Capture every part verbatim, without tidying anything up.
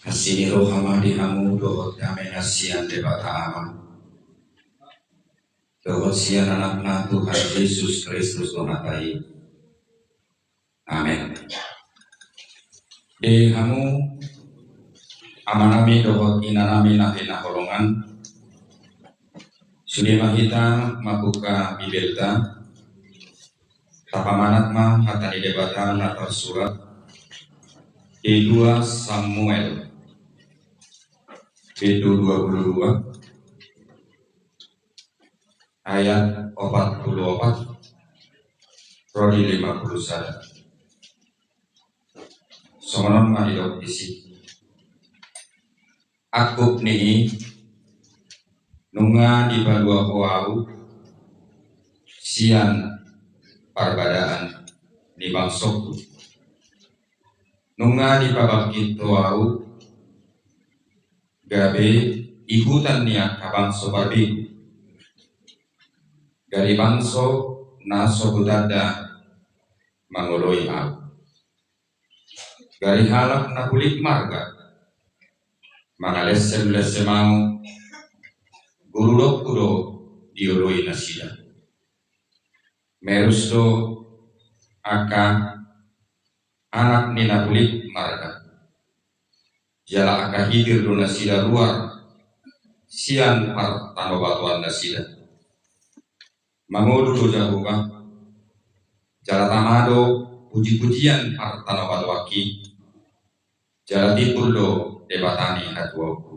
Asi ni roha ma di hamu dohot dame na sian Debata Ama dohot sian Anakna Tuhan Jesus Kristus Tuhanta i. Amen. Di hamu amanami dohot inanami na hinaholongan, sude ma hita mambuka Bibelta, tapamanat ma hata ni Debata na tarsurat di dua Samuel, bindu dua pulu dua, ayat opat pulu opat ro di lima pulu sada. Songon on ma didok disi. Angkup ni i, nunga dipalua ho ahu sian parbadaan ni bangsongku. Nunga dipabangkit ho ahu gabe ihutan ni angka bangso parbegu, gari bangso na so hutanda mangoloi ahu. Gari halak na pulik marga mangalesem-lesem ahu, gurudokku do dioloi nasida. Merus do angka anak ni na pulik marga, jala angka hitir do nasida ruar sian partanobatoan nasida. Mangolu do Jahowa, jala tama do puji-pujian partanobatoanki, jala timbul do Debata ni hatuaonku.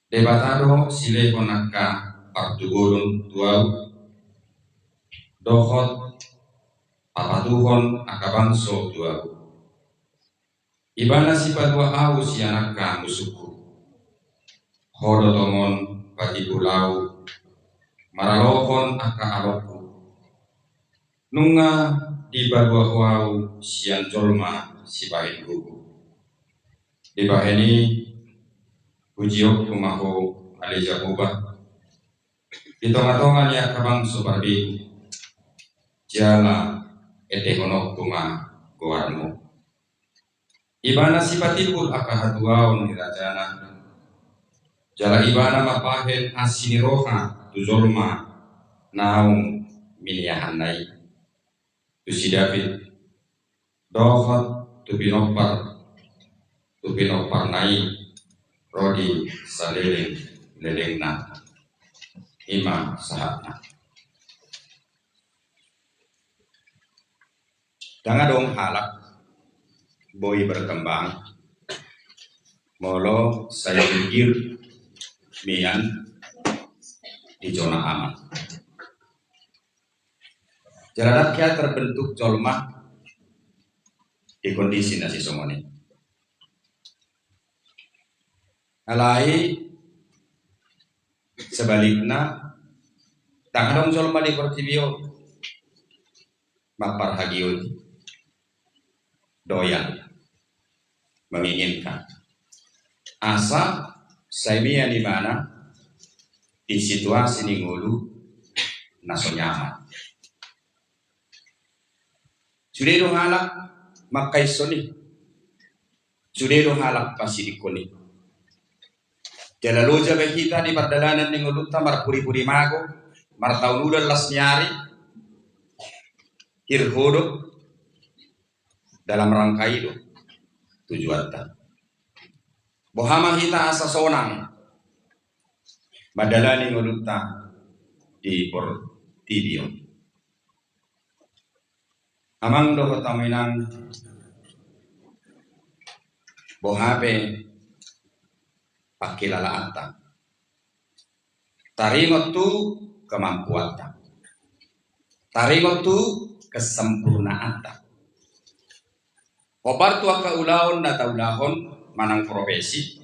Debata do silehon angka partugodon tu ahu, dohot papatuhon angka bangso tu ahu. Ibana sipalua ahu sian angka musungku. Ho do tongon patimbul ahu maralohon angka alongku. Nunga dipalua ho ahu sian jolma sibahen gogo. Dibahen i pujionku ma ho ale Jahowa di tonga-tonga ni angka bangso parbegu, jala endehononku ma goarmu. Ibana sipatimbul angka hatuaon ni rajana, jala ibana mambahen asi ni roha tu jolma naung miniahanna i, tu si David, dohot tu pinompar, tu pinomparna i ro di saleleng-lelengna. I ma sahatna. Ndang adong halak boi berkembang molo sai minggir mian di zona aman. Jala ndang hea terbentuk jolma di kondisi na sisongon i. Alai sebalikna, ndang adong jolma di portibi on mamparhagioti, doyan, menginginkan asa sai mian ibana di situasi ni ngolu na so nyaman. Sude do halak mangkaishon i, sude do halak pasidingkon i. Jala loja be hita di pardalanan ni ngolunta marpudi-pudi mago, martaon udan las ni ari, hirhodok, dalam rangka i do tujuanta. Boha ma hita asa sonang mandalani ngolunta di portibi on. Amang dohot hamu inang, boha pe pangkilalaanta, taringot tu kemampuanta, taringot tu kesempurnaanta. Hombar tu angka ulaon na taulahon manang profesi,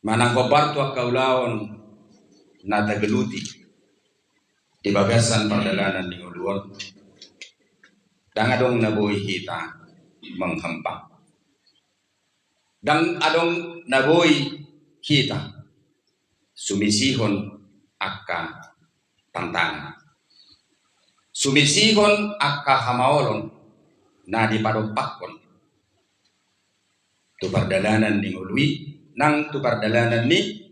manang hombar tu angka ulaon na tageluti di bagasan pardalanan ni ngolu on, ndang adong na boi hita menghempang. Ndang adong na boi hita sumisihon angka tantangan, sumisihon angka hamaolon na dipadompakkon. tu pardalanan ni ngolu i, nang tu pardalanan ni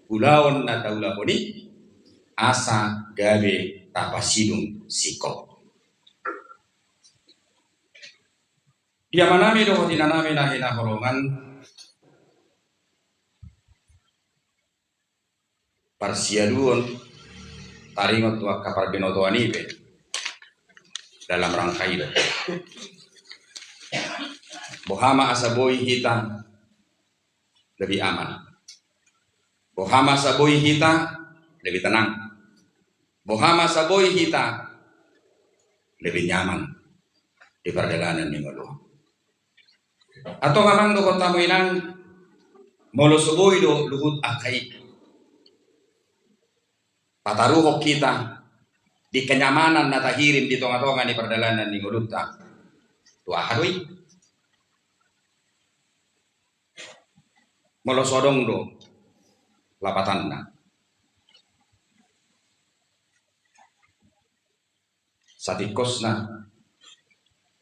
ulaon na taulahon i, asa gabe tapasidung singkop. Di amanami dohot inanami na hinaholongan, parsialuhon taringot tu angka parbinotoan i pe dalam rangka i do. Boha ma asa boi hita lebih aman? Boha ma asa boi hita lebih tenang? Boha ma asa boi hita lebih nyaman di pardalanan ni ngolu? Antong amang dohot hamu inang, molo so boi do luhut angka i pataruhon hita di kenyamanan na tahirim di tonga-tonga ni pardalanan ni ngolunta, tu aha do i? Molo so adong do lapatanna, satingkosna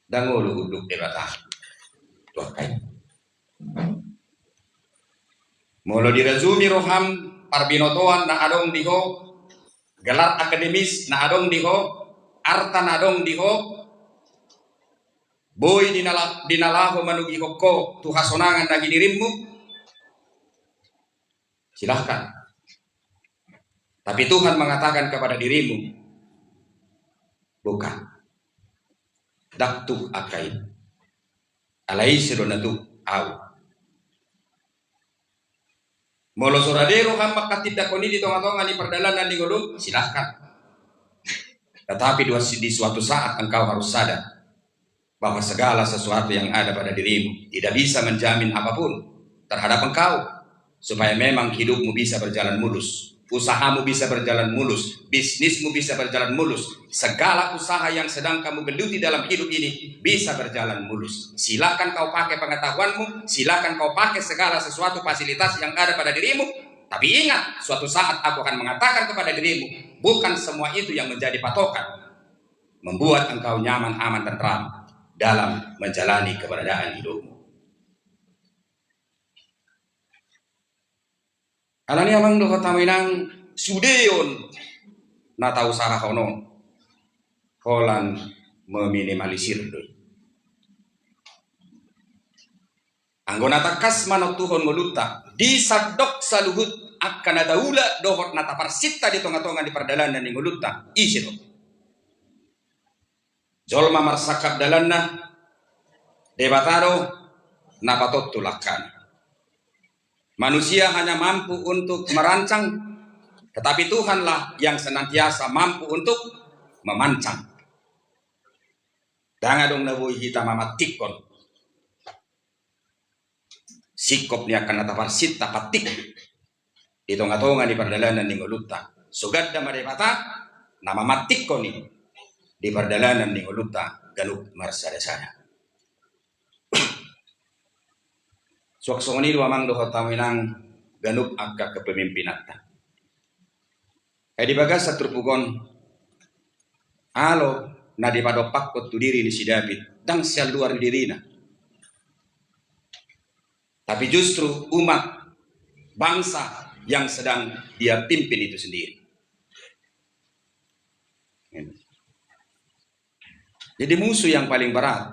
ndang olo unduk Debata tu angka i. Molo dirajumi roham parbinotoan na adong di ho, gelar akademis na adong di ho, arta na adong di ho, boi dinala-, dinalaho manugihon ho tu hasonangan na hinirimmu, silahkan. Tapi Tuhan mengatakan kepada dirimu, bukan. Ndang tuk angka i. Alai ise do na tuk? Au. Molo so rade roham mangkatindangkon i di tonga-tonga ni pardalanan ni ngolum, silahkan. Tetapi di, di suatu saat engkau harus sadar bahwa segala sesuatu yang ada pada dirimu tidak bisa menjamin apapun terhadap engkau, supaya memang hidupmu bisa berjalan mulus, usahamu bisa berjalan mulus, bisnismu bisa berjalan mulus, segala usaha yang sedang kamu geluti dalam hidup ini bisa berjalan mulus. Silakan kau pakai pengetahuanmu, silakan kau pakai segala sesuatu fasilitas yang ada pada dirimu, tapi ingat, suatu saat aku akan mengatakan kepada dirimu, bukan semua itu yang menjadi patokan membuat engkau nyaman, aman, tentram dalam menjalani keberadaan hidupmu. Alani amang dohot hamu inang, sude on na tausahahon on holan meminimalisir do i. Anggo na tangkas manontuhon ngolunta di sandok saluhut angka na taula dohot na taparsinta di tonga-tonga ni pardalanan ni ngolunta, ise do? Jolma marsangkap dalanna, Debata do na patontu langkana. Manusia hanya mampu untuk merancang, tetapi Tuhanlah yang senantiasa mampu untuk memancang. Ndang adong na boi hita mamantikkon singkop ni angka na taparsinta, pantik di tonga-tonga ni pardalanan ni ngolunta. So ganda ma Debata na mamantikkon i di pardalanan ni ngolunta ganup marsada-sada. Suang songon i do amang dohot hamu inang ganup angka kepemimpinanta. Ai di bagasan turpuk on, alo na dipadompakkon tu diri ni si David, ndang sian luar ni dirina, tapi justru umat, bangsa yang sedang dia pimpin itu sendiri. Jadi musuh yang paling berat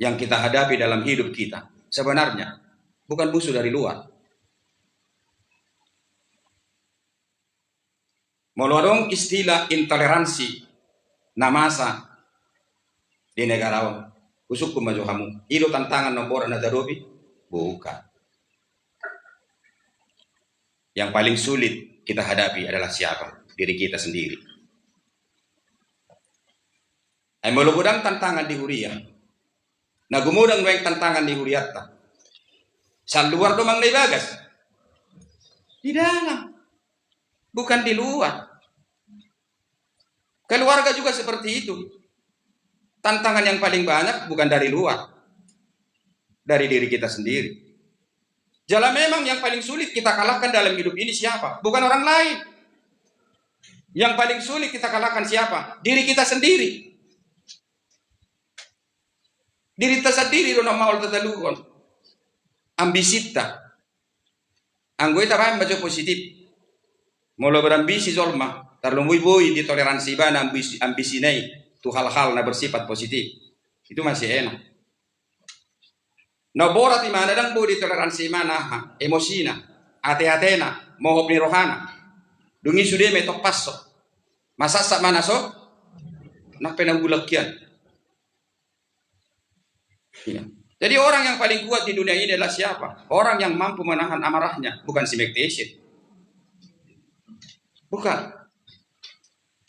yang kita hadapi dalam hidup kita sebenarnya bukan musuh dari luar. Molo adong istilah intoleransi na masa di negara on, husungkun ma jo hamu, i do tantangan nomor na tadopi? Bukan. Yang paling sulit kita hadapi adalah siapa? Diri kita sendiri. Ai molo godang tantangan di huria, na gumodang nuaeng tantangan di hurianta, sian luar do manang na di bagas? Di dalam, bukan di luar. Keluarga juga seperti itu. Tantangan yang paling banyak bukan dari luar, dari diri kita sendiri. Jala memang yang paling sulit kita kalahkan dalam hidup ini siapa? Bukan orang lain. Yang paling sulit kita kalahkan siapa? Diri kita sendiri. Dirinta sandiri do na maol tataluhon. ambisinta. Anggo i tabaen ma jo positif. Molo berambisi jolma, tarlumobi boi ditoleransi ibana ambisi, ambisina i tu hal-hal na bersifat positif. Itu masih enak. Na borat imana ndang boi ditoleransi imana aha, emosina, ate-atena, mohop ni rohana. Dung i sude ma i tompashon. Masaksak ma na so, nang pe na bulak hian. Iya. Jadi orang yang paling kuat di dunia ini adalah siapa? Orang yang mampu menahan amarahnya, bukan si Mike Tyson. Bukan.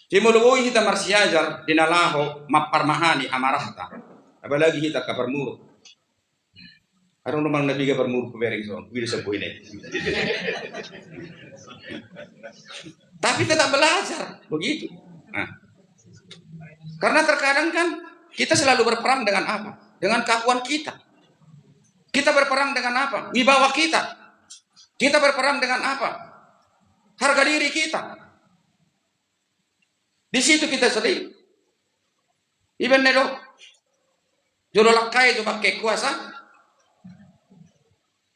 Jadi molo boi hita marsiajar di na laho mamparmahani amarahta. Apalagi hita angka parmuruk. Adong do manang na piga parmuruk hubereng songon, huida sampu i. Tapi tetap belajar begitu. Nah. Karena terkadang kan kita selalu berperang dengan apa? Dengan keakuan kita. Kita berperang dengan apa? Wibawa kita. Kita berperang dengan apa? Harga diri kita. Di situ kita sering. Iban na do. Jolo langkai jo pakai kuasa.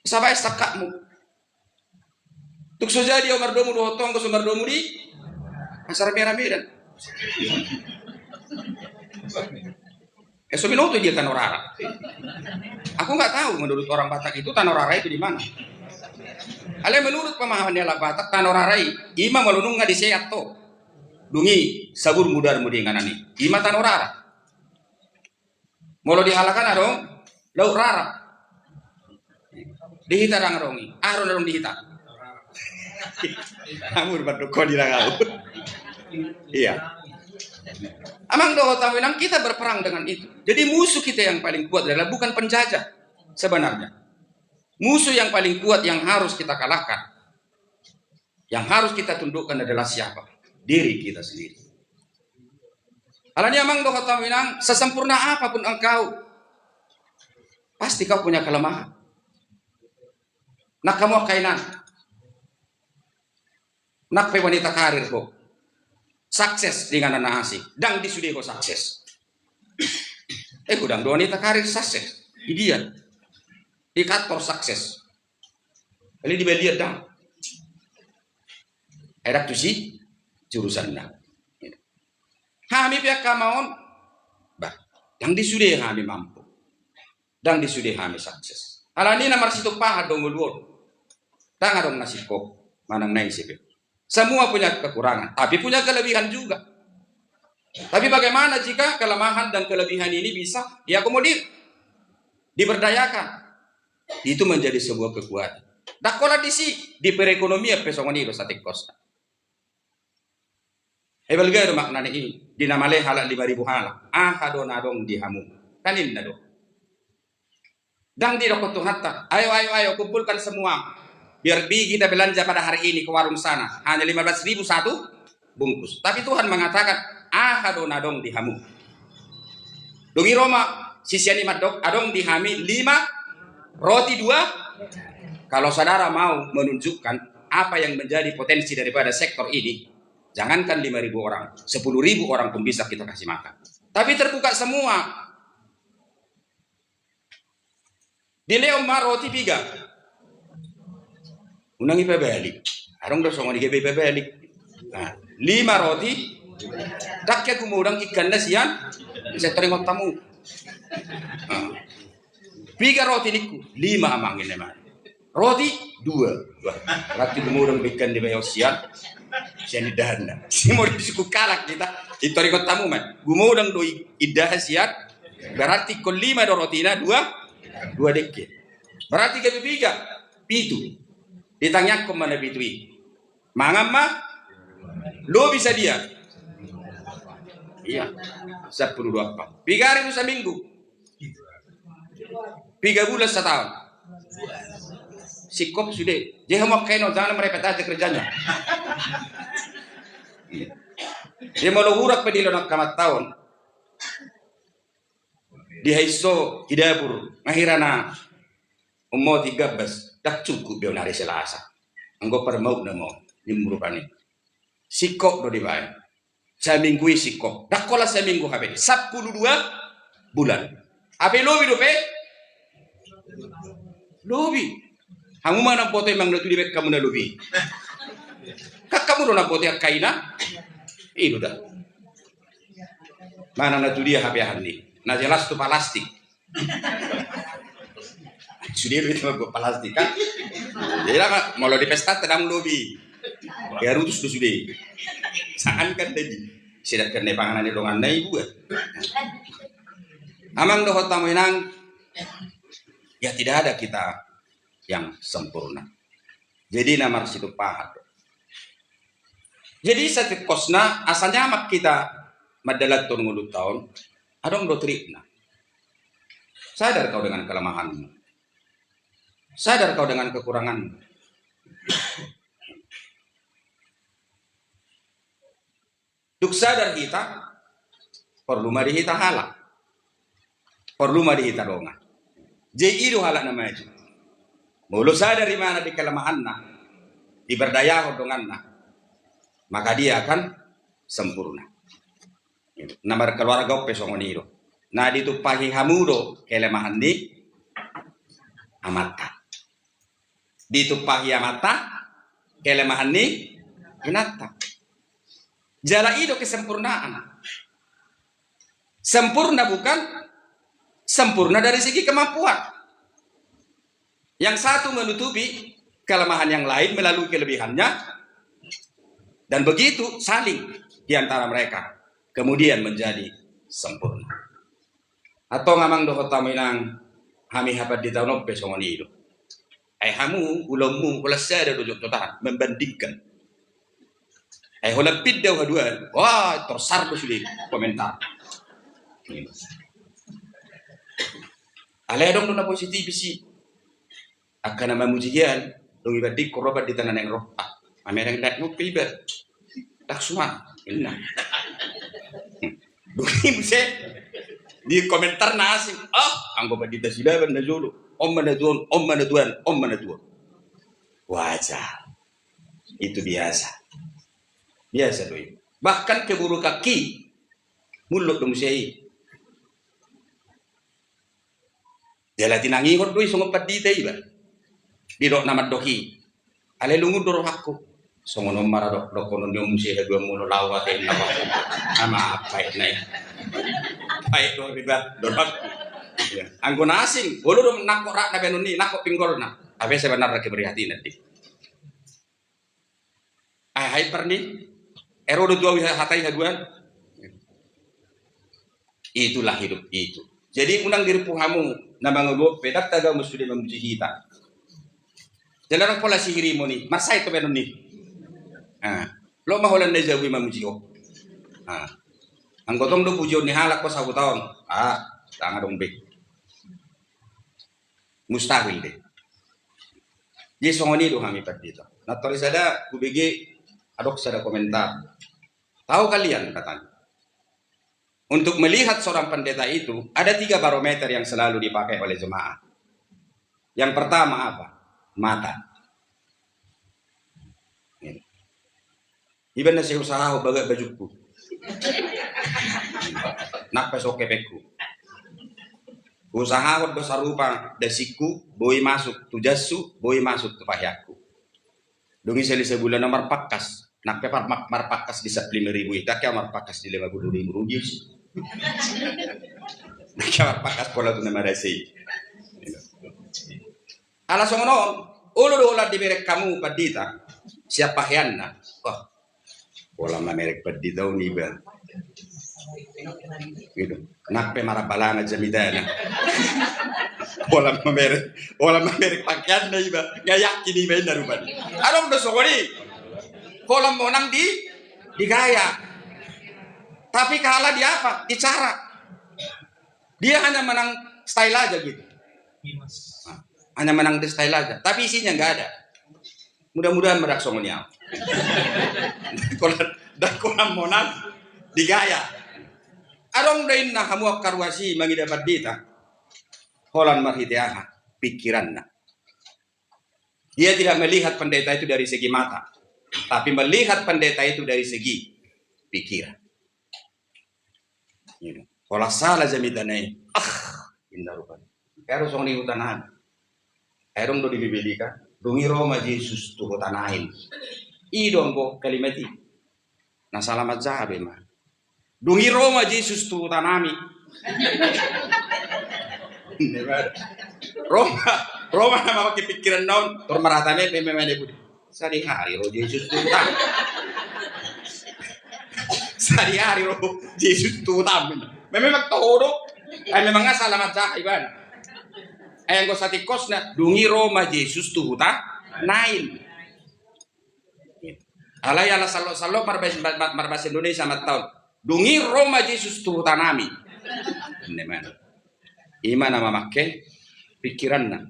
Sabaen sangkapmu. Tung so jadi au mardomu dohot ho, anggo so mardomu di Pasar Merah Medan. Eh, so binoto dia Tanorara. Aku nggak tahu menurut orang Batak itu Tanorara itu di mana. Alai menurut pemahaman ni halak Batak, Tanorara i, ima molo nunga diseat ho. Dung i sabur mudarmu di inganan i. Ima Tanorara. Molo di halak an adong, Laut Rara. Di hita ndang adong i. Aha do na adong di hita? Amur mandok ho di rangau. Iya. Amang dohot hamu inang, kita berperang dengan itu. Jadi musuh kita yang paling kuat adalah bukan penjajah sebenarnya. Musuh yang paling kuat yang harus kita kalahkan, yang harus kita tundukkan adalah siapa? Diri kita sendiri. Alani amang dohot hamu inang, sesempurna apapun engkau, pasti kau punya kelemahan. Nang hamu angka inang, nang pe wanita karir ho, sukses di inganan na asing, ndang di sude ho sukses. Eh, godang do wanita karir sukses. Di dia? Di kantor sukses. Alai di balian ndang. Ai ndang tusi jurusanna. Hami pe angka amang on, bah, ndang di sude hami mampu. Ndang di sude hami sukses. Alani na marsitumpahan do ngolu on. Ndang adong na singkop manang na ise pe. Semua punya kekurangan, tapi punya kelebihan juga. Tapi bagaimana jika kelemahan dan kelebihan ini bisa diakomodir, diberdayakan? Itu menjadi sebuah kekuatan. Ndang holan disi, di perekonomian pe songon i do satingkosna. Ai balga do maknana i, di na male halak lima ribu halak, aha do na adong di hamu? Kan ninna do. Ndang didokkon Tuhanta, ayo, ayo, ayo, kumpulkan semua. Biar pergi kita belanja pada hari ini ke warung sana. Hanya lima belas ribu satu bungkus. Tapi Tuhan mengatakan, aha do na adong di hamu? Dung i ro ma sisean i mandok, adong di hami lima roti dua. Kalau saudara mau menunjukkan apa yang menjadi potensi daripada sektor ini, jangankan lima ribu orang, sepuluh ribu orang pun bisa kita kasih makan. Tapi terbuka semua. Dilehon ma roti piga. Unang ipabalik. Adong do songon i gabe ipabalik. Nah, lima roti. Ndang hea gumodang ingkanna sian, sian toringot hamu. Nah. Piga roti ningku? Lima amang, ninna ma. Roti dua. Wah, berarti gumodang do ingkan dibaen sian, sian indahanna. Sai molo disungkun halak hita, i toringot hamu ma. Gumodang do i-, indahan sian, berarti ingkon lima do rotina, dua, dua dengke. Berarti gabe piga? Pitu. Ditangiangkon ma na pitu i. Mangan ma, lobi sadia? Iya. Sampulu dua ampang. Piga ari do saminggu? Piga bulan sataon? Singkop sude. Jadi hamu angka inang on, jangan merepet aja kerjanya. Iya. Jadi molo hurang pe dilehon angka amanta on, di haiso, di dapur, nga hira na ummotik gambas, ndang cukup be on ari Selasa. Anggo parmautna ma on, di muruk ani. Singkop do dibaen. Saminggu i singkop. Ndang holan saminggu hape. Sampulu dua bulan. Hape lobi dope? Lobi. Hamu ma na boto i manang na tudia baen hamu na lobi. Kan hamu do na boto i angka ina. I do da. Manang na tudia hape aha ni. Na jelas tu palastik. Sude do i ma palastik kan. Jadi lah molo di pesta tenang lobi. Ya rutus do sude. Saan kan tadi. Sedangkan na panganan ni dongan na i buat. Amang dohot hamu inang. Ya tidak ada kita yang sempurna. Jadi na marsitumpahan. Jadi satingkosna asa nyaman hita mandalanhon ngolunta on, adong do trikna. Sadar kau dengan kelemahanmu. Sadar kau dengan kekuranganmu. Dung sadar hita, porlu ma di hita halak. Porlu ma di hita dongan. Jadi i do halak na maju. Molo sadar imana di kelemahanna, diberdayahon donganna, maka dia akan sempurna. Na markeluarga on pe songon i do. Na ditumpahi hamu do kelemahan ni amanta. Ditumpahi amanta kelemahan ni inanta. Jala i do kesempurnaan. Sempurna bukan sempurna dari segi kemampuan. Yang satu menutupi kelemahan yang lain melalui kelebihannya, dan begitu saling di antara mereka, kemudian menjadi sempurna. Antong amang dohot hamu inang, hami hapanditaon on pe songon i do. Ai hamu ulaonmu holan sada do jotjotaan, membandingkan. Ai holan pinda haduan, wah torsar do sude komentar. Alai adong do na positifis i. Angka na mamuji hian, dung ibandingkon ro pandita na naeng ro. Ah, mamereng lae on pe iba. Ndang suman, ninna. Dung i muse di komentar na asing. Ah, anggo pandita Silaban na jolo. On ma na tuan, on ma na tuan, on ma na tuan. Wajar. Itu biasa. Biasa do i. Bahkan keburukan i mulluk do muse i. Jala tinangihon do i songon pandita iba. Didok na mandok i. Alai lungun do rohangku. Songon on ma ra dok, dohonon ni on muse haduan molo laho ate na. Ama apa na i. Baik do riba do rohangku. Ya. Anggo na asing, olo do nangkok rakna baenon i, nangkok pinggolna. Hape sebenarna keprihatinan di. Ah, hai parni. Ero do tu au hatai haduan. Itulah hidup itu. Jadi unang dirimpu hamu na mangolu on pe, ndang tagamon sude mamuji hita. Jala ndang pola sihirimon i, marsahit do baenon i. Ah, lo ma holan na jabu i mamuji ho. Ah. Anggo tong do pujion ni halak ho sahuta on. Ah, ndang adong be. Mustahil de. Jadi songon i do hami pandita. Nantori sada hubege adong sada komentar. Tahu kalian katanya. Untuk melihat seorang pendeta itu ada tiga barometer yang selalu dipakai oleh jemaat. Yang pertama apa? Mata. Iba na sai husahahon bagak bajungku. Nang pe so hepengku. Husahahon do sarupa dasingku, boi masuk tu jashu, boi masuk tu paheanku. Dung i sahali sabulan na marpangkas, nang pe mar-, mar-, marpangkas di sappulu lima ribu i, ndang hea marpangkas di lima puluh ribu rugi usi. Ndang hea marpangkas pola tu na marasa i. Ala songon on, olo do holan dimereng hamu pandita sian paheanna. Wah, holan mamereng pandita on iba. Gitu. Nang pe marhahalangan jamitana. Holan mamereng, holan mamereng paheanna iba. Nga yakin iba inna rupani. Adong do songon i. Holan monang di, di gaya. Tapi kalah di apa? Di cara. Dia hanya menang style aja gitu. Nah, hanya menang di style aja, tapi isinya nggak ada. Mudah-mudahan ma ndang songon i au. Ndang holan, ndang holan monang di gaya. Adong do inna hamu angka ruas i mangida pandita. Holan marhite aha? Pikiranna. Dia tidak melihat pendeta itu dari segi mata, tapi melihat pendeta itu dari segi pikiran. Holan sala jamitana i. Ah, inna rupani. Karo songon i huta nami. Ai adong do di Bibel i kan, dung i ro ma Jesus tu huta Nain. I do anggo kalimat i. Na sala manjaha be ma. Dung i ro ma Jesus tu huta nami. Ro ma, ro ma na mamake pikiranna on, tor marhata meme, meme, meme, budi. Sadihari ro Jesus tu huta. Sadihari ro Jesus tu huta. Memang toho do. Ai memang nga sala manjaha ibana. Ai anggo satingkosna, dung i ro ma Jesus tu huta Nain. Alai ala sallok-sallok marbahasa, mar-, marbahasa Indonesia ma taon. Dung i ro ma Jesus tu huta nami. Inna imana. I ma na mamake pikiranna.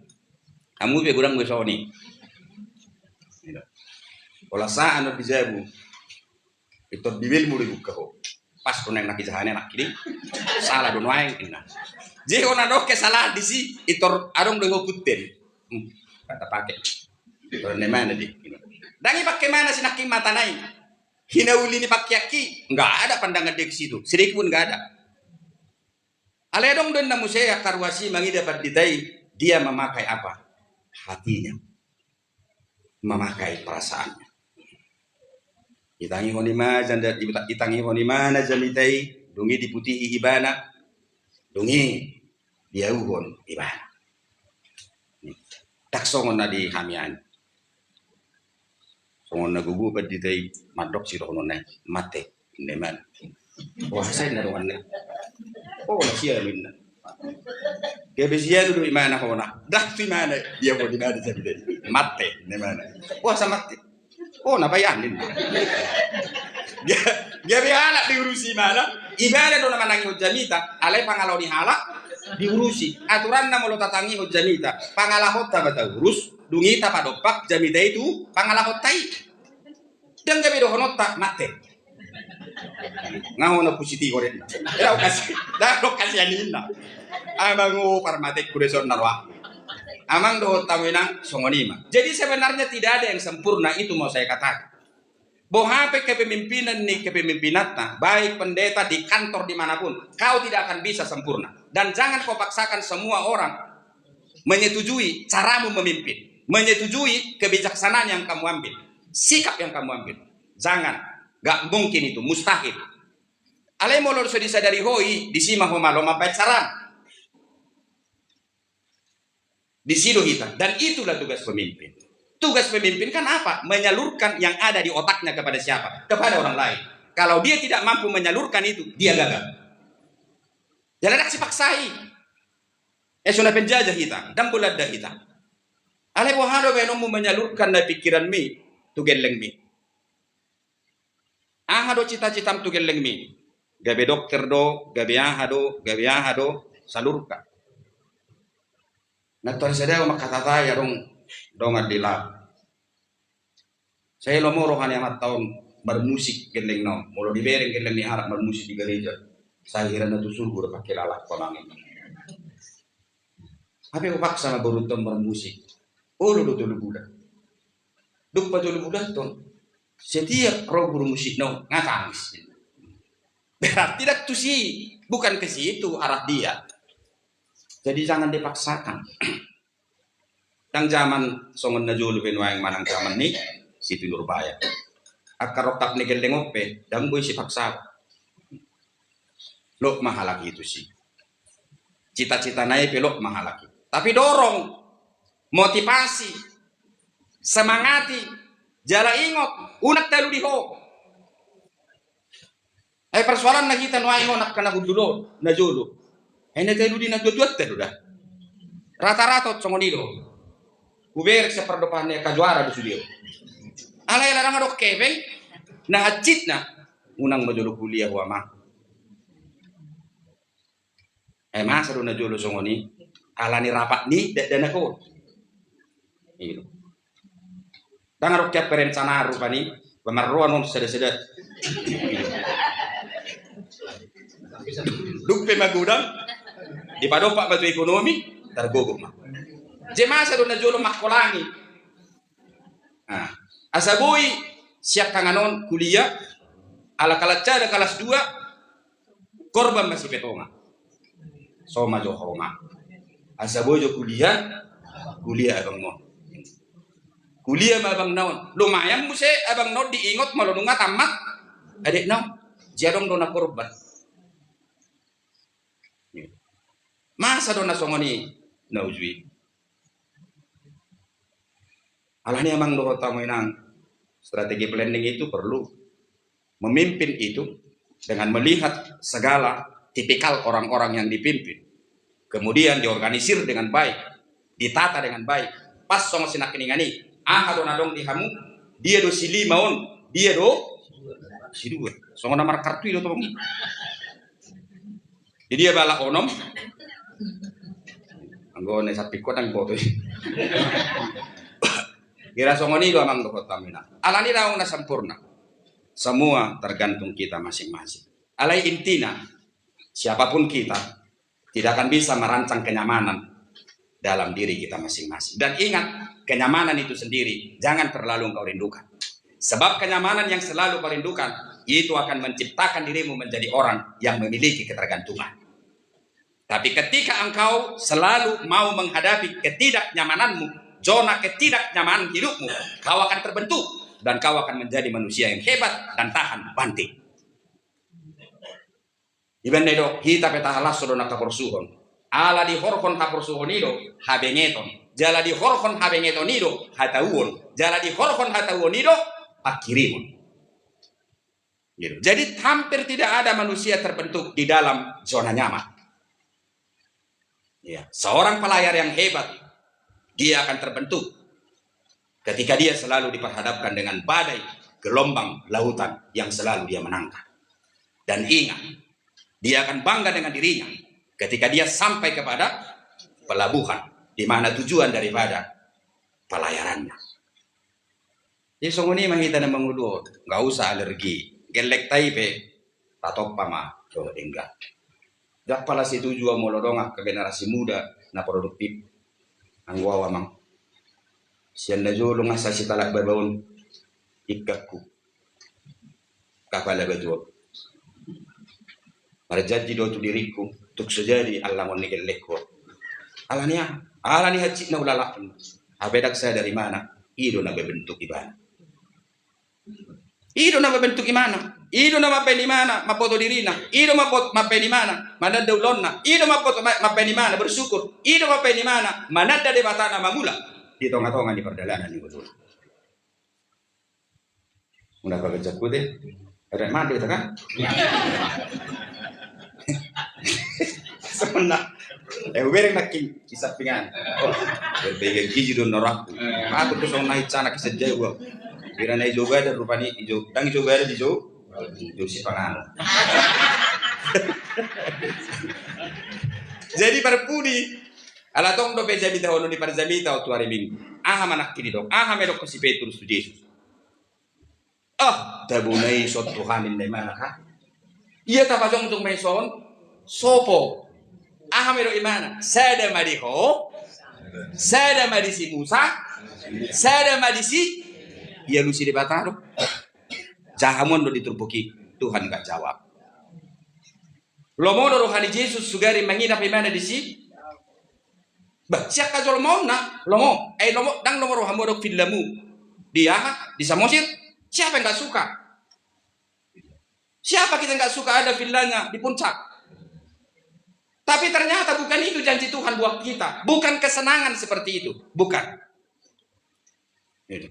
Hamu pe godang be songon i. Pola saan on di jabu. Itor Bibelmu do ibuka ho. Pas do naeng na kijahana nangkin i. Sala do nuaeng inna. Jadi hona do kesalahan disi, itor adong do ho punten. Hmm, kata pake. Itor na imana di. Ndang i pake imana si nangkin matana i. Hinauli ni pakeanki, nggak ada pandangan dia ke situ. Sedikit pun nggak ada. Alai adong do inna muse angka ruas i mangida pandita i, dia memakai apa? Hatinya. Memakai perasaannya. Itangihon i ma janda, ita-, itangihon i ma na jamita i, dung i diputihi ibana, dung i diauhon ibana. Ndang songon na di hami an. Songon na gogo pandita i mandok sidohononna i, mate, inna imana. Wah, sai na donganna. Oh, na sian inna. Gabe sian do imana hona. Ndang tu imana, dia mau di mana jadi tadi. Mate, inna imana. Wah, sa mate. Oh, na bayan inna. Ga-, gabe halak diurusi imana. Ibana do na manangihon jamita, alai pangalaho ni halak diurusi. Aturanna molo tatangihon jamita, pangalahonta ma taurus. Dung i tapadompak jamita i tu pangalahonta i. Ndang gabe dohononta mate. Nga hona pusi tigo denna. Ndang kasi, ndang kasi aninna. Amang o parmateku de son na roa. Amang dohonta mo inang songon i ma. Jadi sebenarnya tidak ada yang sempurna, itu mau saya katakan. Boha pe kepemimpinan ni kepemimpinanta, baik pendeta di kantor dimanapun, kau tidak akan bisa sempurna. Dan jangan kau paksakan semua orang menyetujui caramu memimpin, menyetujui kebijaksanaan yang kamu ambil, sikap yang kamu ambil. Jangan, gak mungkin itu, mustahil. Alai molo so disadari ho i, disi ma ho malo mambaen saran. Disi do hita. Dan itulah tugas pemimpin. Tugas pemimpin kan apa? Menyalurkan yang ada di otaknya kepada siapa? Kepada orang lain. Kalau dia tidak mampu menyalurkan itu, dia gagal. Jadi ndang sipaksai. Eh, so na penjajah hita, ndang bolanda hita. Alai boha do baenonmu menyalurkan na pikiranmi tu gellengmi? Aha do cita-citam tu gellengmi? Gabe dokter do, gabe aha do, gabe aha do, salurkan. Na tuan sada mangkatatai adong dongan di laut. Sai lomo roha ni amanta on marmusik gellengna on. Molo dibereng gelleng ni halak marmusik di gareja, sai hira na tu surgo do pake lalap panangen. Hape hupaksa ma borunta on marmusik. Olo do tolu bulan. Dung patolu bulan ton, setiap ro guru musikna on nga tangis. Berarti ndang tusi, bukan ke situ arah dia. Jadi jangan dipaksakan. Ndang jaman songon na jolo pe nuaeng manang jaman ni si Tinurbaya. Angka rongkap ni gelleng on pe ndang boi sipaksa. Lok ma halak i tusi. Cita-citana i pe lok ma halak i. Tapi dorong, motivasi, semangati, jala ingot, unang talu di ho. Ai persoalanna hita nuaeng on angka na hundul on, na jolo. Ai na talu di na tuatua talu da. Rata-rata on songon i do. Hubereng sian pardompahan ni angka juara do sude on. Alai ala ndang adong hepeng, na hansit na, unang ma jolo kuliah ho amang. Eh, masa do na jolo songon i, ala ni rapat ni dakdanak on. Iyo. Ndang adong hea perencanaan rupani, pamarroan on sada-sada. Dung pe magodang, dipadompak ma tu ekonomi, targogo ma. Jadi masa do na jolo mangkolangi. Nah, asa boi siangkangan on kuliah, ala kalas sada, kalas dua, korban ma sipetongan. So ma jo ho ma. Asa boi jo kuliah, Kuliah abang na on. Kuliah ma abang na on. Lumayan muse abang na on diingot molo nunga tamat adek na on. Jadi adong do na korban. Masa do na songon i na uju i. Alani amang dohot hamu inang, strategi planning itu perlu. Memimpin itu dengan melihat segala tipikal orang-orang yang dipimpin. Kemudian diorganisir dengan baik, ditata dengan baik. Pas songon sinangkiningan i, aha do na adong di hamu, dia do silima on, dia do sidua. Songon na markartu i do tong i. Di dia bala onom. Anggo na sampingku ndang boto i. Kira songon i do amang dohot hamu inang. Alani daong na sempurna. Semua tergantung kita masing-masing. Alai intina, siapapun kita tidak akan bisa merancang kenyamanan dalam diri kita masing-masing. Dan ingat, kenyamanan itu sendiri jangan terlalu engkau rindukan. Sebab kenyamanan yang selalu kau rindukan itu akan menciptakan dirimu menjadi orang yang memiliki ketergantungan. Tapi ketika engkau selalu mau menghadapi ketidaknyamananmu, zona ketidaknyamanan hidupmu, kau akan terbentuk dan kau akan menjadi manusia yang hebat dan tahan banting. Ibana i do, hita pe taha las do na haporsuhon. Ala dihorhon haporsuhon i do habengeton. Jala dihorhon habengeton i do hatauon. Jala dihorhon hatauon i do panghirimon. Gitu. Jadi hampir tidak ada manusia terbentuk di dalam zona nyaman. Ya, seorang pelayar yang hebat, dia akan terbentuk ketika dia selalu diperhadapkan dengan badai, gelombang, lautan yang selalu dia menangkap. Dan ingat, dia akan bangga dengan dirinya ketika dia sampai kepada pelabuhan, di mana tujuan daripada pelayarannya. Jadi songon i ma hita na mangolu on, nggak usah alergi. Gellengta i pe tatompa ma dohot denggan. Ndang pola setuju au molo adong angka generasi muda na produktif. Anggo au amang, sian na jolo nga sasi talak baba on ingkatku. Kapala batu on. Marjanji do tu diringku, tung so jadi allangon ni gellengku. Alani aha? Alani hansit na hulalahon. Hape ndang sadar imana, i do na membentuk ibana. I do na membentuk imana. I do na mambahen imana mamboto dirina. I do mambahen imana mananda ulaonna. I do mambahen imana bersyukur. I do mambahen imana mananda Debata na mangula di tonga-tonga ni pardalanan ni ngoluna. Muna pabaca ku te. Ada madu itu kan? Sebenarnya. Eh, ubereng nak ki kisah pingan. Oh, berpegang gizi don norak. Aku tuh sonai cana kisah jauh. Kira nai jauh ada rupani hijau. Dang jauh ada di jauh. Jauh si pangan. Jadi parpudi. Ala tong dope jamita hono di parjamita tu hari Minggu. Aha manang kini dong. Aha medok si Petrus tu Jesus. Ah, tabona ison Tuhan inna imana ha. Ia tapajongjong ma ison sopo. Aha ma i do imana? Sada ma di ho. Sada ma di si Musa. Sada ma di si. Ia lusi Debata do. Jahamuan do di turpuk i. Tuhan nggak jawab. Lomo do roha ni Jesus sugari manginap imana disi. Bah, sian hajolmaonna lomo. Eh, lomo, dang lomo rohamu adong villamu di aha, di Samosir. Siapa yang nggak suka? Siapa kita nggak suka ada villanya di puncak? Tapi ternyata bukan itu janji Tuhan buat kita. Bukan kesenangan seperti itu. Bukan.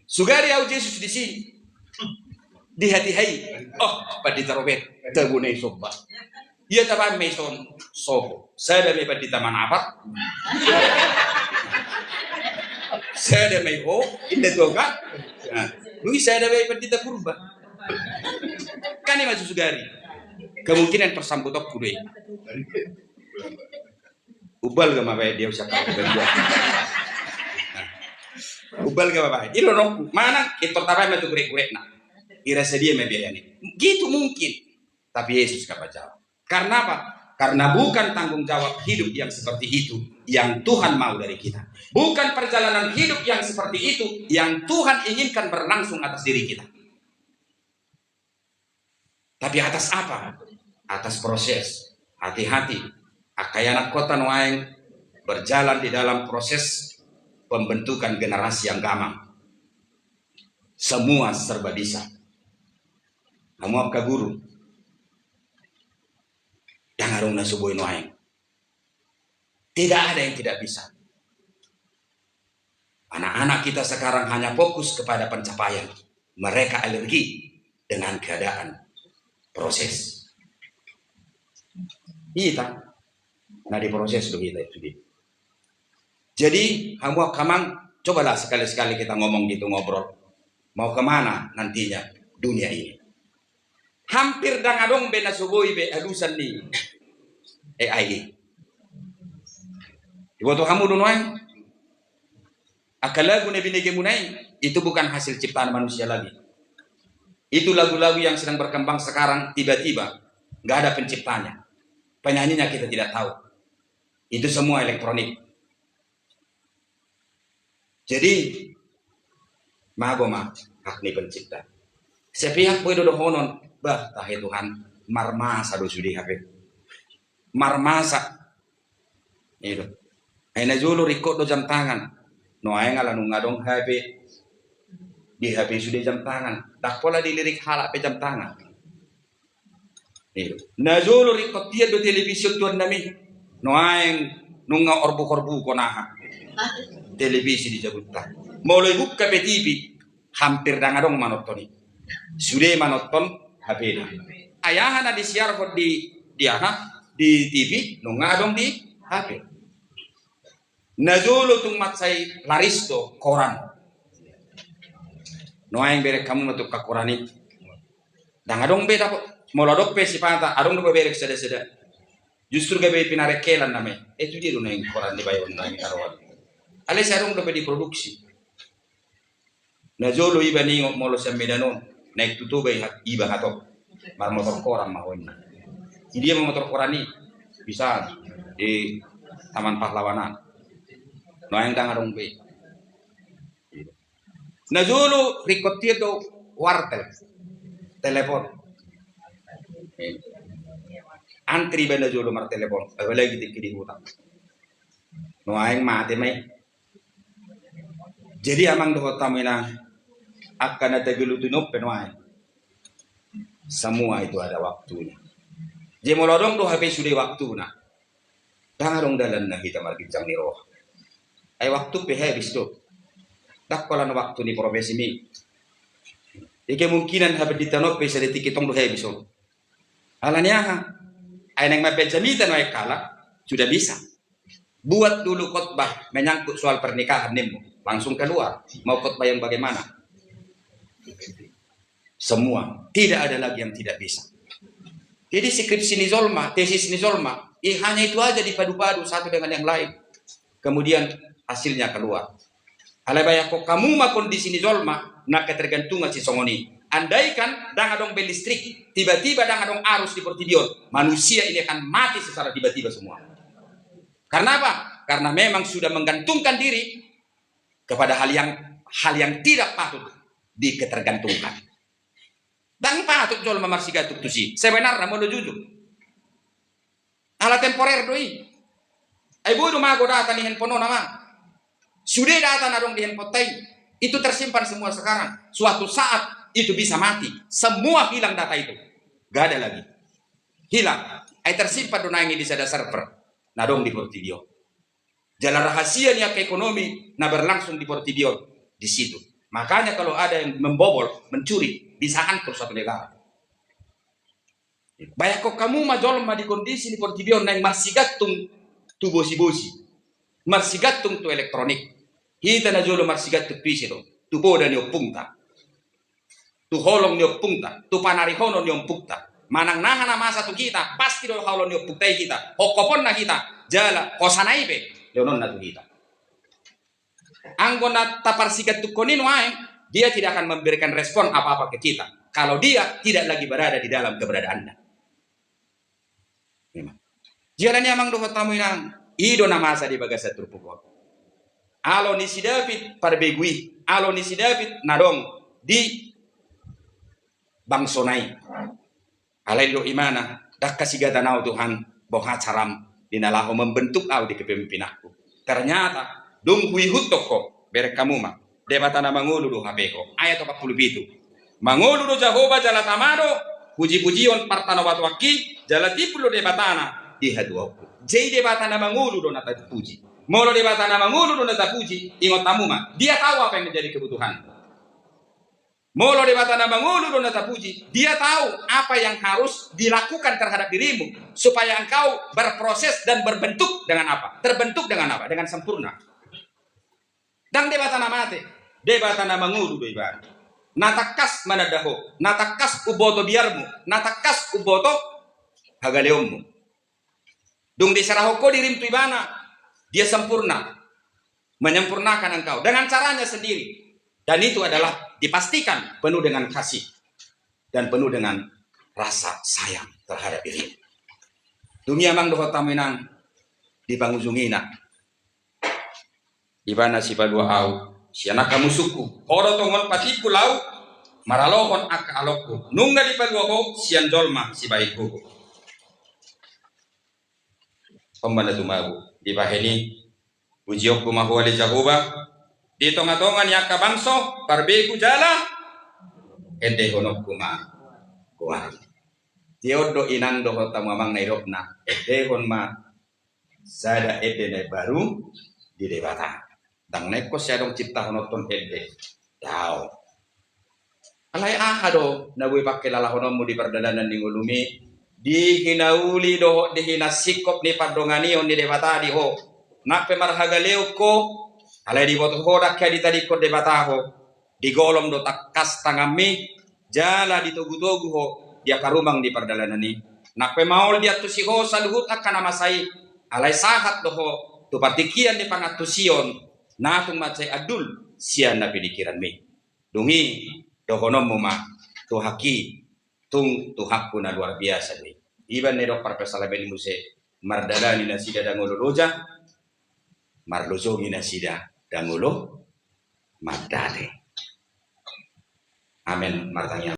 Sugari au Jesus disi. Di hatiha i. Oh, pandita Robert. Tabona ison bah. Ia tabaen ma ison sopo. Sada ma i pandita Manapat. Sada ma i ho. Inda tuh kan. Nah, lui sada ma i pandita Purba. Kan i ma sugari. Kemungkinan persambutanku do i. Ubal ga mabaen dia usia kau. Ubal ga mabaen. Ilo nongku. Mana? Itu tabaen ma tu gurek-gurekna. Ira sadia ma biaya ni. Gitu mungkin. Tapi Yesus nggak jawab. Karena apa? Karena bukan tanggung jawab hidup yang seperti itu yang Tuhan mau dari kita. Bukan perjalanan hidup yang seperti itu yang Tuhan inginkan berlangsung atas diri kita. Tapi atas apa? Atas proses. Hati-hati. Angka ianakhonta nuaeng berjalan di dalam proses pembentukan generasi yang gamang. Semua serba bisa. Hamu angka guru, ndang adong na so boi nuaeng. Tidak ada yang tidak bisa. Anak-anak kita sekarang hanya fokus kepada pencapaian. Mereka alergi dengan keadaan proses. Hita na diproses do hita itu dia. Jadi hamu angka amang, cobalah sekali-sekali kita ngomong gitu, ngobrol. Mau kemana nantinya dunia ini? Hampir ndang adong be na so boi be alusan ni A I. Diboto hamu do nuaeng? Angka lagu na binegemuna i, itu bukan hasil ciptaan manusia lagi. Itu lagu-lagu yang sedang berkembang sekarang, tiba-tiba nggak ada penciptanya. Penyanyinya kita tidak tahu. Itu semua elektronik. Jadi mago ma hak ni pencipta. Sepihak boi do dohonon, bah, tahe Tuhan, marmasa do sude hape. Marmasa. Itu. Ai na jolo ringkot do jam tangan. Nuaeng ala nunga adong H P. Di H P sude jam tangan. Ndang pola dilirik halak pe jam tangan. Iya. Na jolo ringkot tiar do televisi on tuan nami. Nuaeng nunga orbuk-orbuk on aha. Televisi di jabunta. Molo ibuka pe T V, hampir ndang adong manonton i. Sude manonton H P na. Ai aha na disiarhon di, di aha, di T V, nunga adong di H P. Na jolo tung mansai laris do koran. Nuaeng bereng hamu ma tung angka koran i. Ndang adong be dapot. Molo adong pe sipata, adong do be bereng sada-sada. Justru gabe pinarengkelan nama i. Eh, tu dia do nuaeng koran dibaen nuaeng taruhan. Alai sai adong do be diproduksi. Na jolo iba ningot molo sian Medan on, naik tu Toba iba hatop. Marmotor koran ma ho ninna. Di dia ma motor koran i? Bisa di Taman Pahlawan an. Nuaeng ndang adong be. Na jolo ringkot tiar do wartel. Telepon. Antri iba na jolo martelepon. Apalagi tingki di huta. Nuaeng mate ma i. Jadi amang dohot hamu inang, angka na tagelutui on pe nuaeng, semua itu ada waktunya. Jadi molo adong do hape sude waktuna, ndang adong dalanna hita marginjang ni roha. Ai waktu pe habis do. Ndang holan waktu ni profesimi. Jadi kemungkinan hape di tano pe sadetik i tong do habis on. Alani aha? Ai naeng mambaen jamita nuaeng halak, sudah bisa. Buat dulu khotbah menyangkut soal pernikahan nimmu, langsung keluar. Mau khotbah yang bagaimana? Semua. Tidak ada lagi yang tidak bisa. Jadi skripsi ni jolma, tesis ni jolma, i hanya itu aja dipadu-padu satu dengan yang lain. Kemudian hasilnya keluar. Alai bayangkon hamu ma kondisi ni jolma na ketergantungan sisongon i. Andaikan ndang adong be listrik, tiba-tiba ndang adong arus di portibi on, manusia ini akan mati secara tiba-tiba semua. Karena apa? Karena memang sudah menggantungkan diri kepada hal yang, hal yang tidak patut diketergantungkan. Ndang patut jolma marsigantung tusi. Sebenarna molo jujur. Ala temporer do i. Ai boi do mago data ni handphone on amang. Sude data na adong di handphoneta i, itu tersimpan semua sekarang. Suatu saat itu bisa mati. Semua hilang data itu. Gak ada lagi. Hilang. Ai tersimpan do nuaeng i di sada server na adong di portibi on. Jala rahasia ni angka ekonomi na berlangsung di portibi on di situ. Makanya kalau ada yang membobol, mencuri, bisa hancur satu negara. Bayangkon hamu ma jolma di kondisi ni portibi on naeng marsigantung tu bosi-bosi, marsigantung tu elektronik. Hita na jolo marsigantung tu ise do? Tu poda ni ompungta, tu holong ni ompungta, tu panarihonon ni ompungta. Manang naha na masa tu hita, pasti do haholongon ni ompungta i hita, hongkoponna hita, jala hosana i pe leononna tu hita. Anggo na taparsigantungkon i nuaeng, dia tidak akan memberikan respon apa-apa ke kita kalau dia tidak lagi berada di dalam keberadaanna. Memang. Jala ni amang dohot hamu inang, i do na masa di bagasan turpuk on. Alo ni si David parbegu i, alo ni si David na adong di bangsona i. Alai didok imana, ndang hasigatan au Tuhan, boha caram di na laho membentuk au di kepemimpinanku. Ternyata Dung huihuthon ho, bereng hamu ma, Debata na mangolu do hape ho. Ayat opat pulu pitu. Mangolu do Jahowa jala tama do pujipujion partanobatoanki, jala timbul do Debatana di hatuaonku. Jadi Debata na mangolu do na tapuji. Molo Debata na mangolu do na tapuji, ingot hamu ma, Dia tahu apa yang menjadi kebutuhan. Molo Debata na mangolu do na tapuji, Dia tahu apa yang harus dilakukan terhadap dirimu supaya engkau berproses dan berbentuk dengan apa? Terbentuk dengan apa? Dengan sempurna. Ndang Debata na mate, Debata na mangolu do Ibana. Na tangkas mananda ho, na tangkas umboto biarmu, na tangkas umboto hagaleonmu. Dung diserahon ho dirim tu Ibana, Dia sempurna, menyempurnakan engkau dengan caranya sendiri. Dan itu adalah dipastikan penuh dengan kasih dan penuh dengan rasa sayang terhadap dirimu. Dung i amang dohot hamu inang, di pangujungina, Ibana sipalua ahu sian angka musungku, Ho do tongon patimbul ahu maralohon angka alongku, nunga dipalua Ho sian jolma sibahen gogo. On ma na tumabu, dibahen i, pujionku ma Ho ale Jahowa, di tongatonga ni angka bangso, parbegu jala endehononku ma goarmu. Dia on do inang dohot hamu amang na nidokna, endehon ma sada ende na imbaru di Debata. Ndang na ingkon sai adong ciptahononhon ende. Daong. Alai aha do na boi pangkilalahononmu di pardalanan ni ngolumi? Di hinauli dohot di hinasingkop ni pandonganion ni Debata di ho. Nang pe marhagaleon ho, alai diboto ho ndang hea ditadingkon Debata ho. Digolom do tangkas tanganmi, jala ditogutogu ho di angka rumang di pardalanan i. Nang pe maol diantusi ho saluhut angka na masa i, alai sahat do ho tu partingkian ni pangantusion na tung mansai andul sian na pinikiranmi. Dung i dohononmu ma, Tuhanki, tung Tuhanku na luar biasa do i. Iba na nidok parpsalmen i muse, mardalani nasida ndang olo loja, marlojongi nasida ndang olo mandate. Amen. Martangiang.